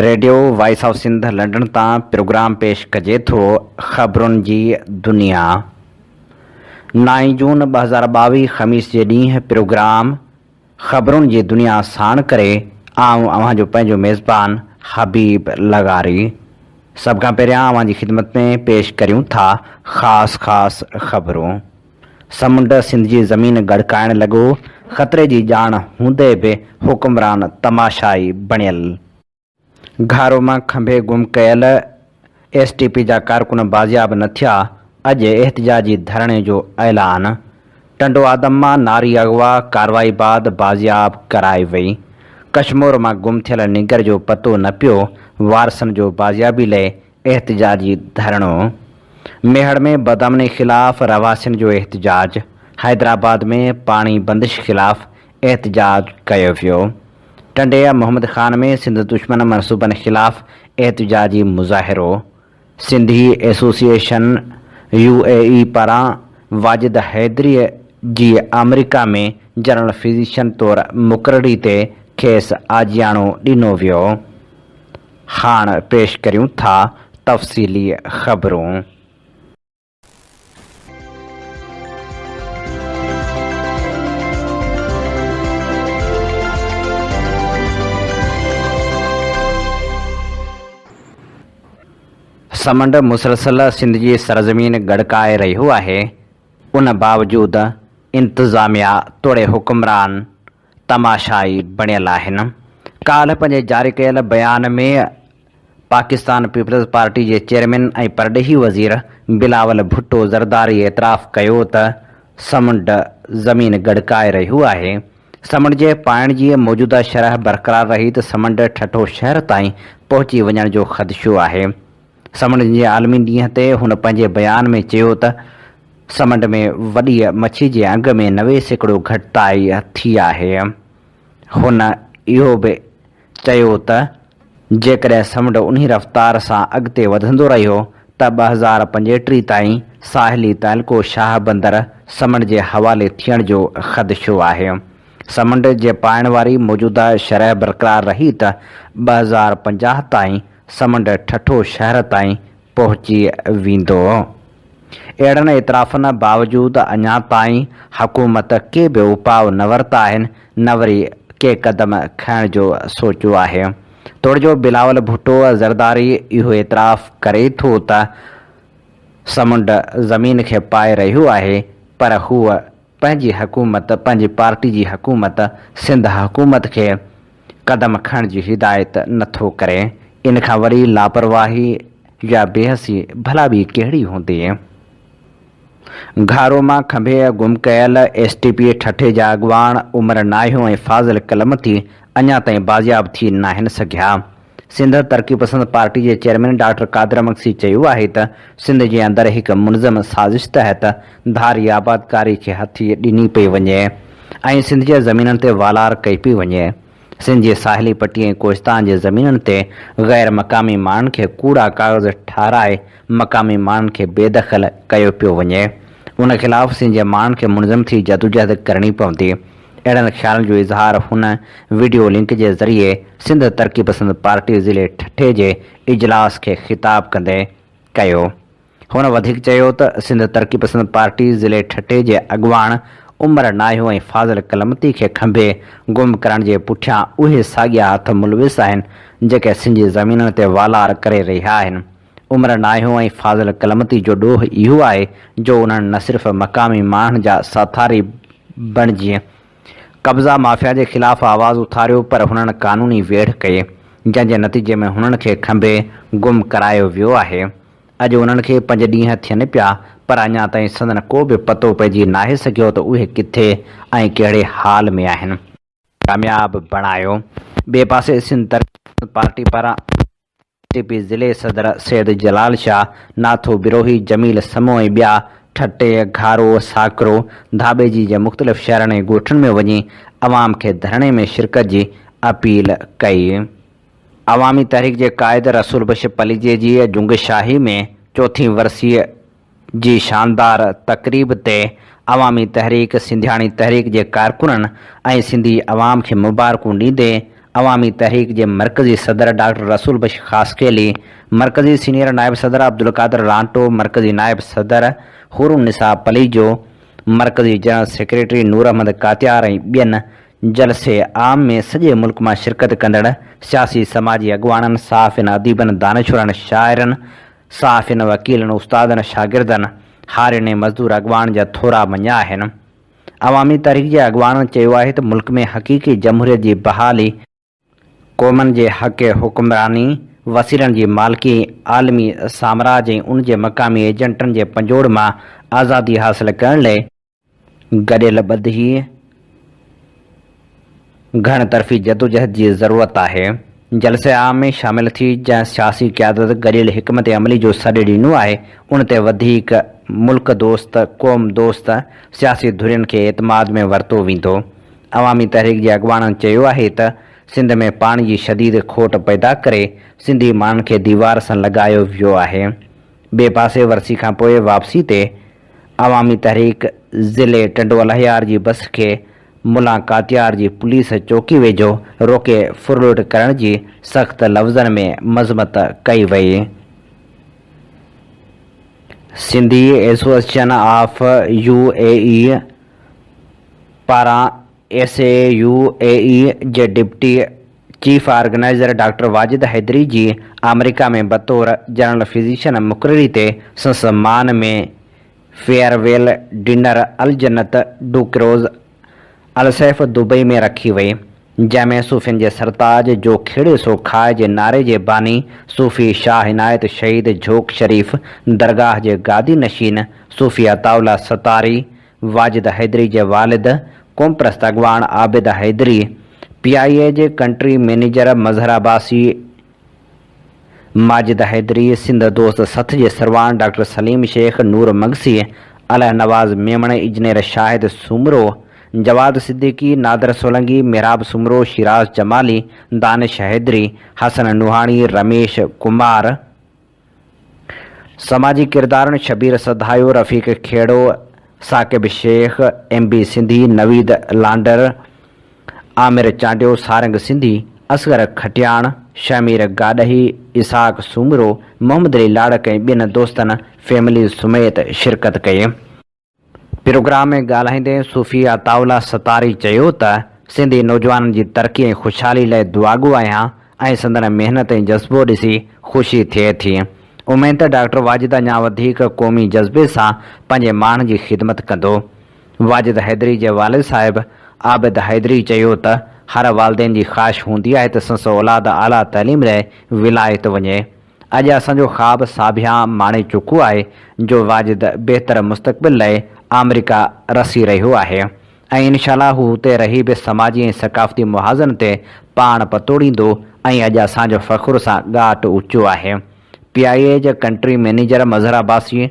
Radio voice of Sindh London تان programme پيش ڪجي ٿو خبرن جي دنيا. نائين جون 2022 خميس جي ڏينهن پروگرام خبرن جي دنيا ساڻ ڪري آئون اوهان جو پنهنجو ميزبان حبيب لغاري سڀ کان پهريان اوهان جي خدمت ۾ پيش ڪريون ٿا خاص خاص خبرون. سمنڊ سنڌ جي زمين ڳڙڪائڻ لڳو، خطري جي ڄاڻ هوندي به حڪمران تماشائي بڻيل. گهارو مان کنڀي گم ڪيل ايس ٽي پي جا ڪارڪن بازياب نه ٿيا، اڄ احتجاجي ڌرڻي جو اعلان. ٽنڊو آدم مان ناري اغوا ڪارروائي بعد بازياب ڪرائي وئي. ڪشمور مان گم ٿيل نينگر جو پتو نه پيو، وارثن جو بازيابي لئه احتجاجي ڌرڻو، ميهڙ ۾ بدامني خلاف رهواسين جو احتجاج، حيدرآباد ۾ پاڻي بندش خلاف احتجاج ڪيو ويو، ٽنڊي محمد خان ۾ سنڌ دشمن منصوبن خلاف احتجاجي مظاهرو، سنڌي ايسوسيئيشن يو اي اي پاران واجد حيدري جي آمريڪا ۾ جنرل فزيشن طور مقرري تي کيس آجياڻو ڏنو ويو. هاڻ پيش ڪريون ٿا تفصيلي خبرون. سمنڊ مسلسل سنڌ جي سرزمين ڳڙڪائي رهيو آهي، ان باوجود انتظاميا توڙي حڪمران تماشائي بڻيل آهن. ڪالهه پنهنجي جاري ڪيل بيان ۾ پاڪستان پيپلز پارٽي جي چيئرمين ۽ پرڏيهي وزير بلاول ڀٽو زرداري اعتراف ڪيو ته سمنڊ زمين ڳڙڪائي رهيو آهي، سمنڊ جي پائڻ جي موجوده شرح برقرار رهي ته سمنڊ ٺٽو شهر تائين پهچي وڃڻ جو خدشو آهي. سمنڊ جي عالمي ڏينهن تي هن پنهنجي بيان ۾ چيو ته سمنڊ ۾ وڏيء مڇي جي انگ ۾ 90% گهٽتائي ٿي آهي. هن اهو به چيو ته جيڪڏهن سمنڊ انهي رفتار سان اڳتي وڌندو رهيو ته 2035 تائين ساحلي تعلقو شاهه بندر سمنڊ جي حوالي ٿيڻ جو خدشو آهي. سمنڊ جي پائڻ واري موجوده شرح برقرار رهي ته 2050 تائين سمنڊ ٺٽو شهر تائين پهچي ويندو. اهڙن اعترافن باوجود اڃا تائين حڪومت ڪي به اپاء نه ورتا آهن نه وري ڪي قدم کڻڻ جو سوچيو آهي. توڙي جو بلاول ڀٽو زرداري اهو اعتراف ڪري ٿو ته سمنڊ زمين کي پائي رهيو آهي پر هو پنهنجي حڪومت، پنهنجي پارٽي جي حڪومت، سنڌ حڪومت کي قدم کڻڻ جي هدايت نه ٿو ڪري. ان کان وڏي لاپرواهي يا بيحسي ڀلا ٻي ڪهڙي هوندي؟ گهارو مان کنڀي گم ڪيل ايس ٽي پي ٺٽي جا اڳواڻ عمر ناهيو ۽ فاضل ڪلمتي اڃا تائين بازياب ٿي ناهن سگهيا. سنڌ ترقي پسند پارٽي جي چيئرمين ڊاڪٽر قادر مگسي چيو آهي ته سنڌ جي اندر هڪ منظم سازش تحت ڌاري آبادڪاري کي هٿي ڏني پئي وڃي ۽ سنڌ جي زمينن تي والار ڪئي پئي وڃي. سنڌ جي ساحلي پٽي ۽ ڪوهستان جي زمينن تي غير مقامي ماڻهن کي ڪوڙا ڪاغذ ٺاهرائي مقامي ماڻهن کي بي دخل ڪيو پيو وڃي. ان خلاف سنڌ جي ماڻهن کي منظم ٿي جدوجهد ڪرڻي پوندي. اهڙن خيالن جو اظهار هن وڊيو لنڪ جي ذريعي سنڌ ترقي پسند پارٽي ضلعي ٺٽي جي اجلاس کي خطاب ڪندي ڪيو. هن وڌيڪ چيو ته سنڌ ترقي پسند پارٽي ضلعي ٺٽي جي اڳواڻ عمر ناهيو ۽ فاضل ڪلمتي کي کنڀي گم ڪرڻ جي پٺيان اهي ساڳيا هٿ ملوث آهن جيڪي سنڌ جي زمينن تي والار ڪري رهيا آهن. عمر ناهيو ۽ فاضل ڪلمتي جو ڏوهه اهو آهي جو انهن نه صرف مقامي ماڻهن جا ساٿاري بڻجي قبضا مافيا جي خلاف آواز اٿاريو پر هنن قانوني ويڙهه ڪئي جنهن جي نتيجي ۾ هنن کي کنڀي گم ڪرايو ويو آهي. اڄ انهن کي پنج ڏينهن ٿين پيا پر اڃا تائين سندن ڪو به پتو پئجي ناهي سگهيو ته اهي ڪٿي ۽ ڪهڙي حال ۾ آهن. ڪامياب بڻايو. ٻئي پاسي سنڌ ترقي پارٽي پاران ٽي پي ضلعي صدر سيد جلال شاهه، ناٿو بروهي، جميل سمون ۽ ٻيا ٺٽي، گهارو، ساڪرو، ڌاٻيجي جي مختلف شهرن ۽ ڳوٺن ۾ وڃي عوام کي ڌرڻي ۾ شرڪت جي اپيل ڪئي. عوامي تحريڪ جي قائد رسول بخش پليجي جي جنگشاهي ۾ چوٿين ورسيء جي شاندار تقريب تي عوامي تحريڪ، سنڌياڻي تحريڪ جي ڪارڪنن ۽ سنڌي عوام کي مبارڪون ڏيندي عوامي تحريڪ جي مرڪزي صدر ڊاڪٽر رسول بخش خاصخيلي، مرڪزي سينيئر نائب صدر عبدالقادر رانٽو، مرڪزي نائب صدر حورالنساء پليجو، مرڪزي جنرل سيڪريٽري نور احمد ڪاتيار ۽ ٻين جلسي عام ۾ سڄي ملڪ مان شرڪت ڪندڙ سياسي سماجي اڳواڻن، صحافين، اديبن، دانشورن، شاعرن، صحافين، وڪيلن، استادن، شاگردن، هارين ۽ مزدور اڳواڻن جا ٿورا مڃيا آهن. عوامي تحريڪ جي اڳواڻن چيو آهي ته ملڪ ۾ حقيقي جمهوريت جي بحالي، قومن جي حق حڪمراني، وسيلن جي مالڪي ۽ عالمي سامراج ۽ ان جي مقامي ايجنٽن جي پنجوڙ مان آزادي حاصل ڪرڻ لئه گڏيل ٻڌي گهڻ طرفي جدوجهد جي ضرورت آهي. جلسي عام ۾ شامل ٿي جنهن سياسي قيادت گڏيل حڪمت عملي جو سڏ ڏنو آهي ان تي وڌيڪ ملڪ دوست، قوم دوست سياسي ڌرين کي اعتماد ۾ ورتو ويندو. عوامي تحريڪ جي اڳواڻن چيو آهي ته سنڌ ۾ پاڻي جي شديد کوٽ پيدا ڪري سنڌي ماڻهن کي ديوار سان لڳايو ويو آهي. ٻئي پاسي ورسي کانپوء واپسي تي عوامي تحريڪ ضلعي ٽنڊو الهيار جي بس کي ملان ڪاتيار جي پوليس چوڪي ويجهو روڪي ڦرلٽ ڪرڻ جي سخت لفظن ۾ مذمت ڪئي وئي. Sindhi association of U A E پاران S A U A E جي deputy chief organizer doctor Wajid Haideri جي آمريڪا ۾ بطور جنرل فزيشن مقرري تي سندس مان ۾ فيئرويل ڊنر الجنت ڊو ڪروز السيف دبئي ۾ رکي وئي جنهن ۾ صوفين جي سرتاج جو کيڙي سو کاء جي نعري جي باني صوفي شاهه عنايت شهيد جهوڪ شريف درگاهه جي گادي نشين صوفي عطاء الله ستاري واجد حيدري جي والد قومپرست اڳواڻ عابد حيدري، پي آء اي جي ڪنٽري مئنيجر مظهر عباسي، ماجد حيدري، سنڌ دوست سٿ جي سرواڻ ڊاڪٽر سليم شيخ، نور مگسي، الهه نواز ميمڻ، اجنير شاهد سومرو، جواد صديقي، نادر سولنگي، محراب سومرو، شيراز جمالي، دانش حيدري، حسن نوحاڻي، رميش ڪمار، سماجي ڪردارن شبير سڌايو، رفيق کهڙو، ثاقب شيخ، ايم بي سنڌي، نويد لانڊر، عامر چانڊيو، سارنگ سنڌي، اصغر کٽياڻ، شهمير گاڏهي، اسحاق سومرو، محمد علي لاڙڪ ۽ ٻين دوستن فيملي سميت شرڪت ڪئي. پروگرام ۾ ڳالهائيندي صوفي عطاء الله ستاري چيو ته سنڌي نوجوانن جي ترقي ۽ خوشحالي لاء دعاڳو آهيان ۽ سندن محنت ۽ جذبو ڏسي خوشي ٿئي ٿي. اميد ته ڊاڪٽر واجد اڃا وڌيڪ قومي جذبي سان پنهنجي ماڻهن جي خدمت ڪندو. واجد حيدري جي والد صاحب عابد حيدري چيو ته هر والدين جي خواهش هوندي آهي ته سندس اولاد اعليٰ تعليم لاء ولايت وڃي. اڄ اسان جو خواب ساڀيان ماڻي چڪو آهي جو واجد بهتر مستقبل لئه آمريڪا رسي رهيو آهي ۽ انشاء الله هو هتي رهي به سماجي ۽ ثقافتي محاذن تي پاڻ پتوڙيندو ۽ اڄ اسان جو فخر سان ڳاٽ اوچو آهي. پي آء اي جي ڪنٽري مئنيجر مظهر عباسي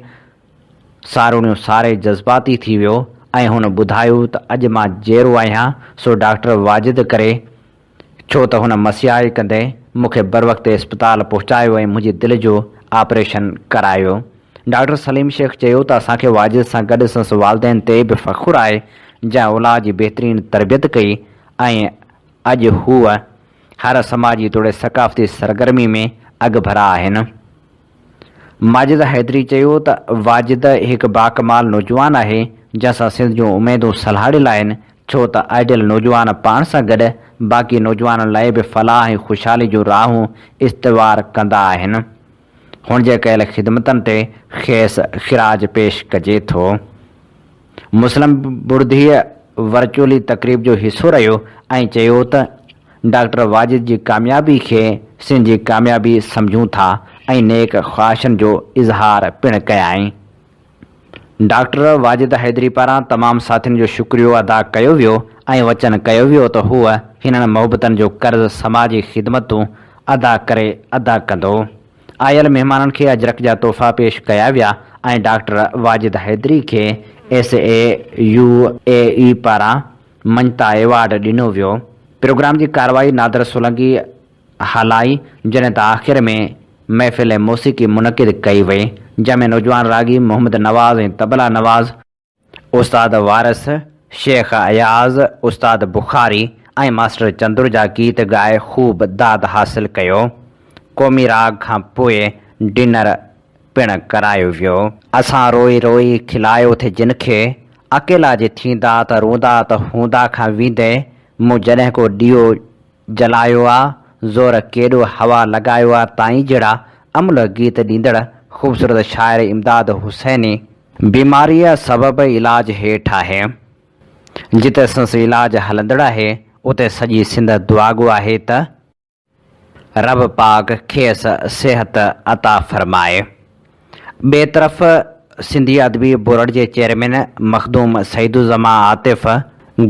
ساروڻيون ساري جذباتي ٿي ويو ۽ هن ٻڌايو ته اڄ مان جيئرو آهيان سو ڊاڪٽر واجد ڪري ڇو ته هن مسيحائي ڪندي مون کي بروقت اسپتال پهچايو ۽ منهنجي دل جو آپريشن ڪرايو. ڊاڪٽر سليم شيخ چيو ته اسان کي واجد سان گڏ سندس والدين تي به فخر آهي جنهن اولاد جي بهترين تربيت ڪئي ۽ اڄ هو هر سماجي توڙي ثقافتي سرگرمي ۾ اڳڀرا آهن. ماجد حيدري چيو ته واجد هڪ باڪمال نوجوان آهي جنهن سان سنڌ جون اميدون سلهاڙيل آهن ڇو ته آئيڊيل نوجوان پاڻ سان گڏ باقي نوجوانن لاء به فلاح ۽ خوشحالي جون راهون استوار ڪندا آهن هن جي ڪيل خدمتن تي کيس خراج پيش ڪجي ٿو. مسلم بڙڌيء ورچوئلي تقريب جو حصو رهيو ۽ چيو ته ڊاڪٽر واجد جي ڪاميابي کي سنڌ جي ڪاميابي سمجهون ٿا ۽ نيڪ خواهشن جو اظهار پڻ ڪيائين. ڊاڪٽر واجد حيدري پاران تمام ساٿين جو شڪريو ادا ڪيو ويو ۽ وچن ڪيو ويو ته هو هنن محبتن جو قرض سماجي خدمتون ادا ڪري ادا ڪندو. آيل مهمانن کي اجرڪ جا تحفا پيش ڪيا ويا ۽ ڊاڪٽر واجد حيدري کي ايس اي يو اي اي پاران مڃتا ايوارڊ ڏنو ويو. پروگرام جي ڪارروائي نادر سولنگي هلائي جڏهن ته آخر ۾ محفل موسيقي منعقد ڪئي وئي جنهن ۾ نوجوان راڳي محمد نواز ۽ طبلا نواز، استاد وارث، شيخ اياز، استاد بخاري ۽ ماسٽر چندر جا گيت ڳائي خوب داد حاصل ڪيو. قومي راڳ کان پوء ڊنر پڻ ڪرايو ويو. اسان روئي روئي کلايو ٿي جن کي، اڪيلا جي ٿيندا ته روندا ته هوندا کان ويندي مون جڏهن ڪو ڏيئو جلايو آ، زور ڪيڏو هوا لڳايو آ تائين جهڙا املهه گيت ڏيندڙ خوبصورت شاعر امداد حسيني بيماريء سبب علاج هيٺ آهي. جتي سندس علاج هلندڙ آهي، اتي سڄي سنڌ دعاگو آهي ته. رب پاڪ کيس صحت عطا فرمائي. ٻئي طرف سنڌي ادبي بورڊ جي چيئرمين مخدوم سعيدالزمان عاطف،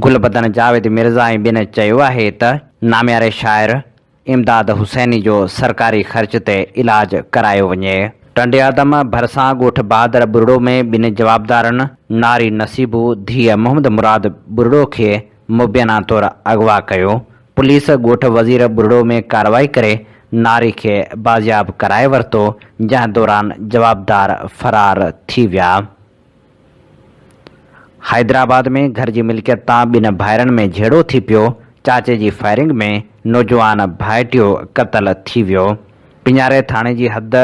گلبدن جاويد مرزا ۽ ٻين چيو آهي ته نامياري شاعر امداد حسيني جو سرڪاري خرچ تي علاج ڪرايو وڃي. ٽنڊي آدم ڀرسان ڳوٺ بهادر ٻرڙو ۾ ٻن جوابدارن ناري نصيبو ڌيء محمد مراد ٻرڙو کي مبينا طور اغوا ڪيو، پوليس ڳوٺ وزير ٻرڙو ۾ ڪارروائي ڪري ناري کي بازياب ڪرائي ورتو، جنهن دوران جوابدار فرار ٿي ويا. حيدرآباد ۾ گهر جي ملڪيت تان ٻن ڀائرن ۾ جهيڙو ٿي پيو، چاچي جي فائرنگ ۾ نوجوان ڀائٽيو قتل ٿي ويو. پڃاري ٿاڻي جي حد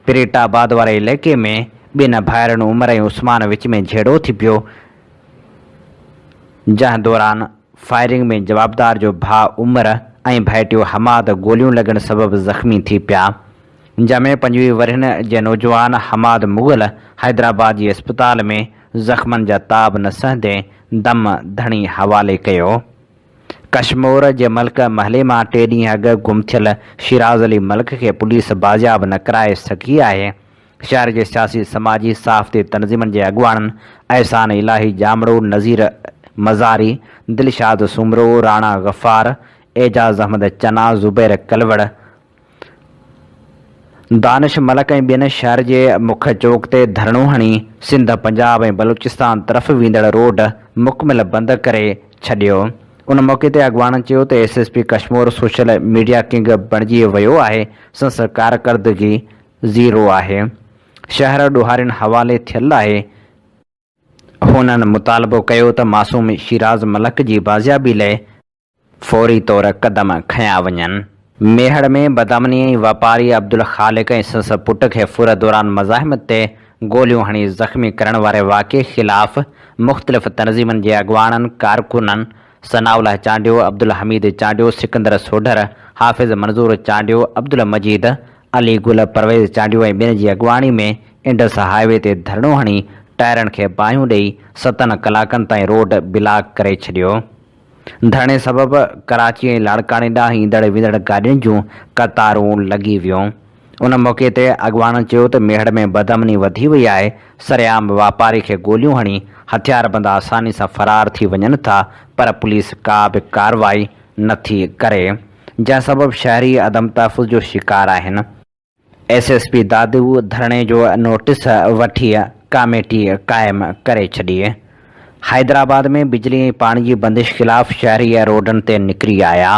پريٽ آباد واري علائقي ۾ ٻن ڀائرن عمر ۽ عثمان وچ ۾ جهيڙو ٿي پيو، جنهن دوران فائرنگ ۾ جوابدار جو ڀاء عمر ۽ ڀائٽيو حماد گوليون لڳڻ سبب زخمي ٿي پيا. جنهن ۾ 25 ورهين جي نوجوان حماد مغل حيدرآباد جي اسپتال ۾ زخمن جا تاب نه سهندي دم ڌڻي حوالي ڪيو. ڪشمور جي ملڪ محلي مان ٽي ڏينهن اڳ گم ٿيل شيراز علي ملڪ کي پوليس بازياب نه ڪرائي سگهي آهي. شهر جي سياسي، سماجي، صحافتي تنظيمن جي اڳواڻن احسان الاهي ڄامڙو، نذير مزاري، دلشاد سومرو، راڻا غفار، اعجاز احمد چنا، زبير ڪلوڙ، دانش ملڪ ۽ ٻين شهر جي مک چوڪ تي ڌرڻو هڻي سنڌ، پنجاب ۽ بلوچستان طرف ويندڙ روڊ مڪمل بند ڪري ڇڏيو. ان موقعي تي اڳواڻن چيو ته S S P Kashmore social media king بڻجي ويو آهي، سندس ڪارڪردگي زيرو آهي. شهر ڏوهارين حوالي ٿيل آهي. هنن مطالبو ڪيو ته معصوم شيراز ملڪ جي بازيابي لئه فوري طور قدم کنيا وڃن. ميهڙ ۾ بدامني ۽ واپاري عبدالخالق ۽ سندس پٽ کي ڦر دوران مزاحمت تي گوليون هڻي زخمي ڪرڻ واري واقعي خلاف مختلف تنظيمن جي اڳواڻن، ڪارڪنن ثناء الله چانڊيو، عبدالحميد چانڊيو، سڪندر سوڍر، حافظ منظور چانڊيو، عبدالمجيد، علي گل، پرويز چانڊيو ۽ ٻين جي اڳواڻي ۾ انڊس هاء وي تي ڌرڻو هڻي ٽائرن کي باهيون ڏئي ستن ڪلاڪن تائين روڊ بلاڪ ڪري ڇڏيو. ڌرڻي سبب ڪراچي ۽ لاڙڪاڻي ڏانهن ايندڙ ويندڙ گاڏين جون قطارون لڳي ويون. ان موقعي تي اڳواڻن چيو ته ميهڙ ۾ بدامني وڌي وئي آهي، سرعام واپاري کي گوليون هڻي هٿياربند آساني سان فرار ٿي وڃن ٿا پر پوليس ڪا به ڪارروائي نٿي ڪري جنهن سبب شهري عدم تحفظ جو شڪار آهن. ايس ايس پي دادو ڌرڻي جو نوٽيس وٺي ڪاميٽي قائم ڪري ڇڏي. حيدرآباد ۾ بجلي ۽ پاڻي جي بندش خلاف شهري روڊن تي نڪري آيا.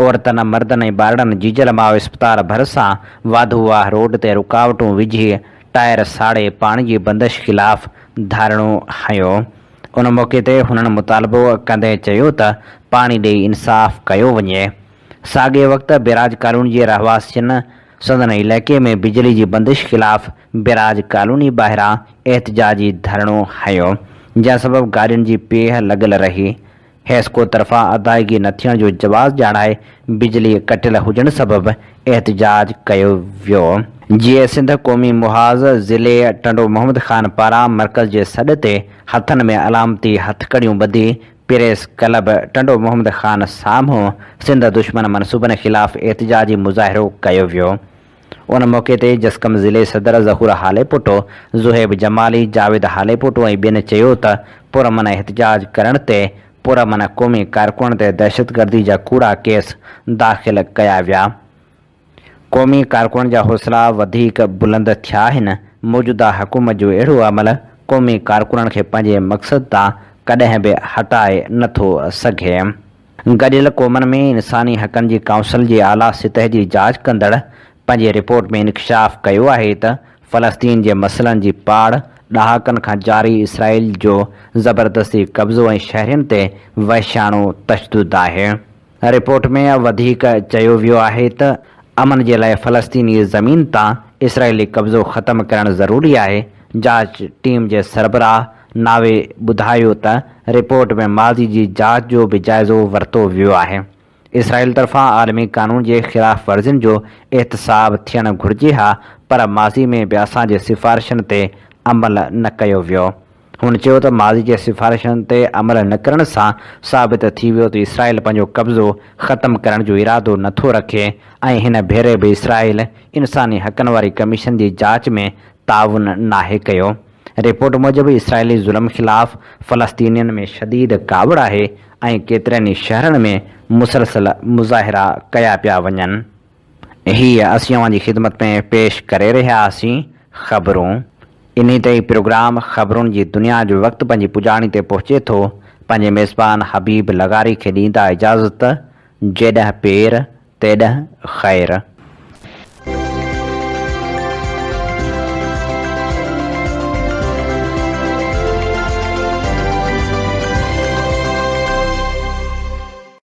عورتن، مردن ۽ ٻارڙن جيجل ماء اسپتال ڀرسان واڌو واهه روڊ تي رڪاوٽون وجهي ٽائر ساڙي پاڻي جي بندش خلاف ڌرڻو هنيو. ان موقعي تي هنن مطالبو ڪندي چيو ته پاڻي ڏئي انصاف ڪيو وڃي. ساڳئي وقت بيراج ڪالوني جي رهواسين سندن علائقي ۾ بجلي جي بندش خلاف بيراج ڪالوني ٻاهران احتجاجي ڌرڻو هنيو جنهن سبب گاڏين جي پيهه لڳل رهي. حيسڪو طرفان ادائگي نه ٿيڻ جو جواز ڄاڻائي بجلي ڪٽيل هجڻ سبب احتجاج ڪيو ويو. جيئي سنڌ قومي محاذ ضلعي ٽنڊو محمد خان پاران مرڪز جي سڏ تي هٿن ۾ علامتي هٿڪڙيون ٻڌي پريس ڪلب ٽنڊو محمد خان سامهون سنڌ دشمن منصوبن خلاف احتجاجي مظاهرو ڪيو ويو. ان موقعي تي جسقم ضلعي صدر ظهور هاليپوٽو، زوهيب جمالي، جاويد هاليپوٽو ۽ ٻين چيو ته پرامن احتجاج ڪرڻ تي پرامن قومي ڪارڪنن تي دهشتگردي جا ڪوڙا ڪيس داخل ڪيا ويا، قومي ڪارڪنن جا حوصلا وڌيڪ بلند ٿيا آهن، موجوده حڪومت جو اهڙو عمل قومي ڪارڪنن کي پنهنجي مقصد تان ڪڏهن به هٽائي نٿو سگهي. گڏيل قومن ۾ انساني حقن جي ڪائونسل جي اعليٰ سطح جي جاچ ڪندڙ پنهنجي رپورٽ ۾ انڪشاف ڪيو آهي ته فلسطين جي مسئلن جي پاڙ ڏهاڪن کان جاري اسرائيل جو زبردستي قبضو ۽ شهرين تي وحشياڻو تشدد آهي. رپورٽ ۾ وڌيڪ چيو ويو آهي ته امن جي لاء فلسطيني زمين تان اسرائيلي قبضو ختم ڪرڻ ضروري آهي. جاچ ٽيم جي سربراهه ناوي ٻڌايو ته رپورٽ ۾ ماضي جي جاچ جو به جائزو ورتو ويو آهي. اسرائيل طرفان عالمي قانون جي خلاف ورزين جو احتساب ٿيڻ گهرجي ها پر ماضي ۾ به اسان جي سفارشن تي عمل نه ڪيو ويو. هن چيو ته ماضي جي سفارشن تي عمل نه ڪرڻ سان ثابت ٿي ويو ته اسرائيل پنهنجو قبضو ختم ڪرڻ جو ارادو نه ٿو رکي ۽ هن ڀيري به اسرائيل انساني حقن واري ڪميشن جي جاچ ۾ تعاون ناهي ڪيو. رپورٽ موجب اسرائيلي ظلم خلاف فلسطينين ۾ شديد ڪاوڙ آهي ۽ ڪيترن ئي شهرن ۾ مسلسل مظاهرا ڪيا پيا وڃن. هي اسين اوهان جي خدمت ۾ پيش ڪري رهيا هئاسين خبرون. انهي تي ئي پروگرام خبرن جي دنيا جو وقت پنهنجي پڄاڻي تي پهچي ٿو. پنهنجي ميزبان حبيب لغاري کي ڏيندا اجازت. جيڏهن پير تيڏهن خير.